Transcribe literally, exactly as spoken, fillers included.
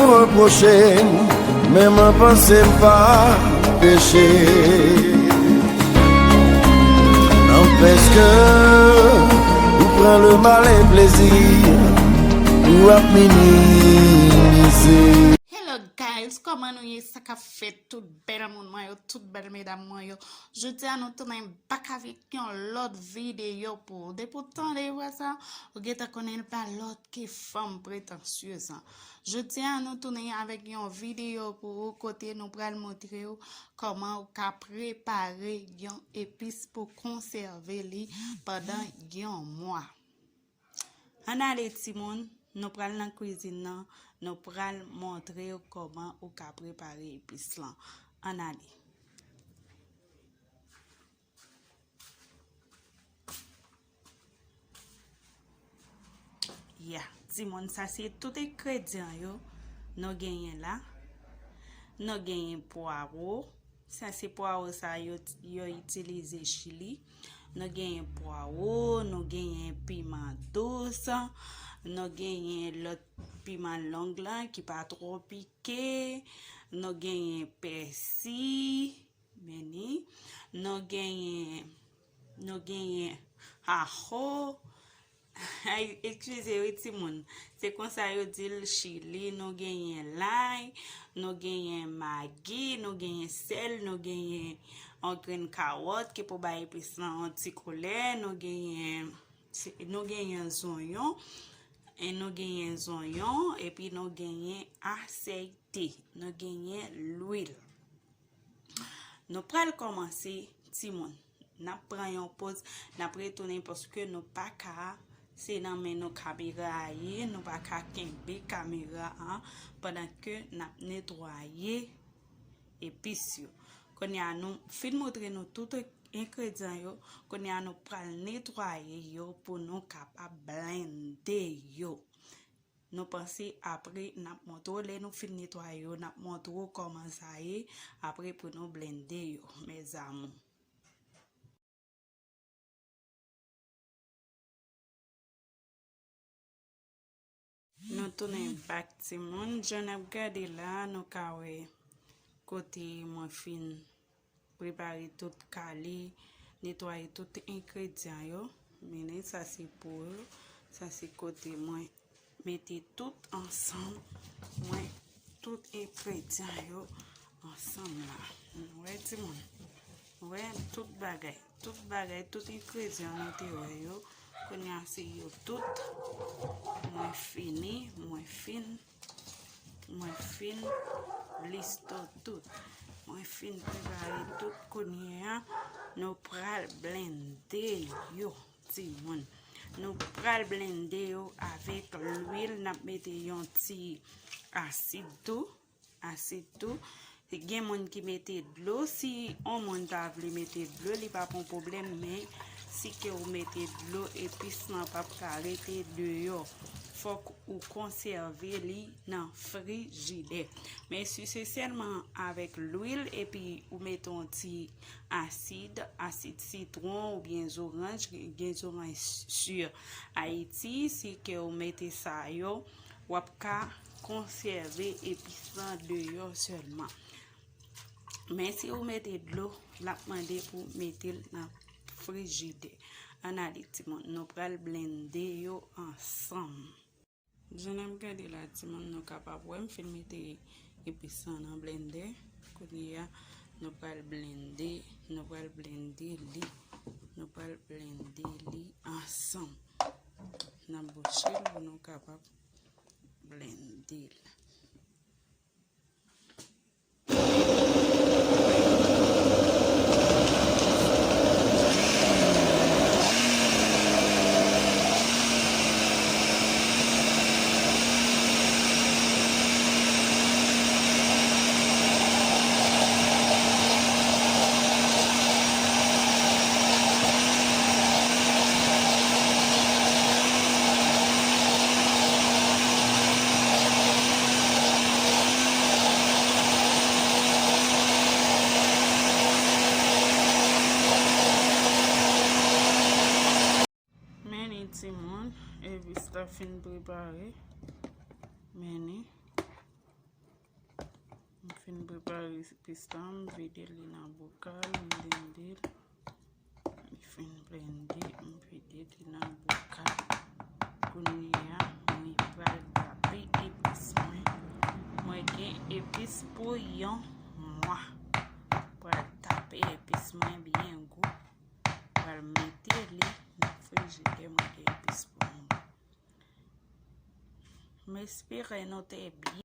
Repwoche m, men mwen panse m pa peche. Nanpèske ou pran le mal e plezi, ou ap minimize. Hello guys, kòman nou ye? Sa k ap fèt, tout bèl moun mwen yo, tout bèl medam mwen yo? Jodi a nou tounen back avèk yon lòt videyo pou ou. Depi w tande vwa sa, ou gentan konnen l pa lòt ke fanm pretansyez an. Jodi a nou tounen avèk yon videyo pou ou kote nou pral montre w kòman ou ka prepare yon epis pou konsève li pandan yon mwa. Ann ale timoun, nou pral nan kwizin nan, nou pral montre w kòman ou ka prepare epis lan. Ann ale. Ya, timoun, sa se tout engredyan yo nou genyen la. Nou genyen pwawo. Sa se pwawo sa yo, yo itilize Chili. Nou genyen pwawo, nou genyen piman dous, nou genyen lòt piman long lan ki pa twò pike, nou genyen pèsi, men ni, nou genyen, nou genyen ajo, ay, eskize wi timoun. Se konsa yo di l Chili, nou genyen lay, nou genyen magi, nou genyen sèl, nou genyen yon grenn kawòt ki pou bay epis lan yon ti koulè, nou genyen, se, nou genyen zonyon, e nou genyen zonyon, epi nou genyen asèyte, nou genyen lwil. Nou pral kòmanse, timoun. N ap pran yon poz, n ap retounen paske nou pa ka, se nan men nou kamera a ye, nou pa ka kenbe kamera an pandan ke n ap netwaye epis yo. Kounye a nou fin montre nou tout engredyan yo, kounye a nou pral netwaye yo pou nou kapab blende yo. Nou panse apre n ap montre w, lè nou fin netwaye yo, n ap montre w kòman sa ye, apre pou nou blende yo, mes amours. Nou tounen back timoun, jan n ap gade la, nou ka wè kote mwen fin prepare tout kale, netwaye tout engredyan yo. Men sa se po yo, sa se kote mwen mete tout ansanm, mwen tout engredyan yo ansanm la. Nou wè timoun, nou wè tout bagay, tout bagay, tout engredyan nou te wè yo. Kounye a se yo tout, mwen fini, mwen fin Mwen fin listo tout. Mwen fin prepare tout. Kounye a, nou pral blende yo, timoun. Nou pral blende yo avèk lwil. N ap mete yon ti asid tou. Asid tou. Gen moun ki mete dlo. Si yon moun pa vle mete dlo, li pa pon pwoblèm, men si ke ou mete dlo, epis lan p ap ka rete deyò. Fòk ou konsève li nan frijidè. Men si se sèlman avèk lwil epi ou mete yon ti asid, asid sitwon oubyen zoranj, gen zoranj si Ayiti, si ke ou mete sa yo, w ap ka konsève epis lan deyò sèlman. Men si ou mete dlo, l ap mande pou mete l nan frijidè. Ann ale, timoun, nou pral blende yo ansanm. Jan n ap gade la, timoun, nou kapab wè m fin mete epis lan nan blendè. Kounye a, nou pral blende, nou pral blende li. Nou pral blende li ansanm. N ap bouche l pou nou kapab blende l. Men ni timoun, epis la fin prepare. Men ni. M fin prepare epis la, m vide li nan bokal, m blende l. M fin blende, m vide li nan bokal. Kounye a, mwen pral tape epis mwen. Mwen gen epis pou yon mwa. Pral tape epis mwen byen gou. Pral mete li nan frijidè, mwen gen epis pou yon mwa. M espere nou te byen.